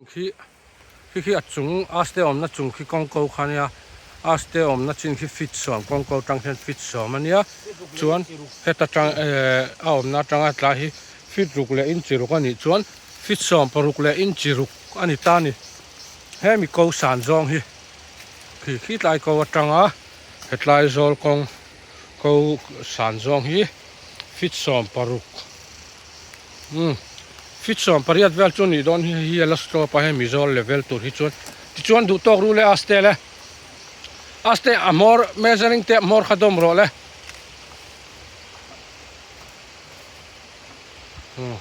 Khi khi khi a chung aste awmna chung khi kawng ko kha ania aste awmna chin khi feet sawm kawng ko tang hian feet sawm ania chuan heta tang ehh a awmna atanga tlai hi feet ruk leh inchi ruk anih chuan feet sawm paruk leh inchi ruk ani ta ani hemi ko san zawng hi khi khi tlai ko atanga hetlai zawl kawng ko san zawng hi feet sawm paruk. Umm feet 18 vel chu nih dawn hi hei a la stop a hei Mizo level tur hi chuan tichuan duh tawk ru le aste le aste a hmawr measuring te hmawr kha dawm rawh le umm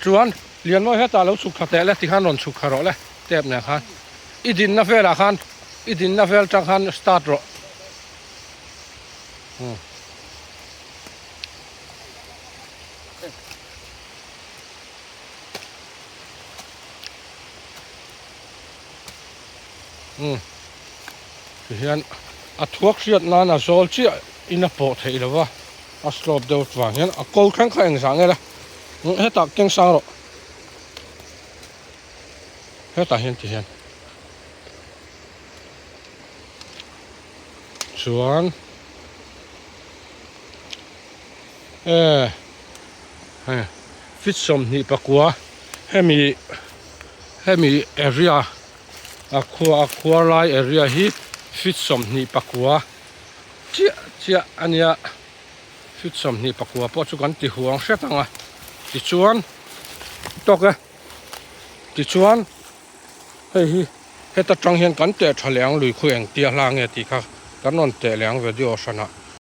chuan Lianmawi hetah lo chhuk thla teh le tikhan rawn chhuk thla rawh le tep nen khan i dinna velah khan i dinna vel tang khan start rawh umm. Umm tihian a thuak hriat nan a zawl chiah in a pawh theih lo va a slope deuh vang hian a ko thleng kha engzah nge la hetah keng sang rawh hetah hian tihian chuan. E hei feet 24 hemi hemi area a khua a khuar lai area hi feet 24 chiah chiah a nia feet 24 pawh chu kan ti huang hret ang a tichuan tawk e tichuan hei hi heta tang hian kan teh tha leh ang lui khu engtia hla nge tih kha kan rawn teh leh ang video hranah.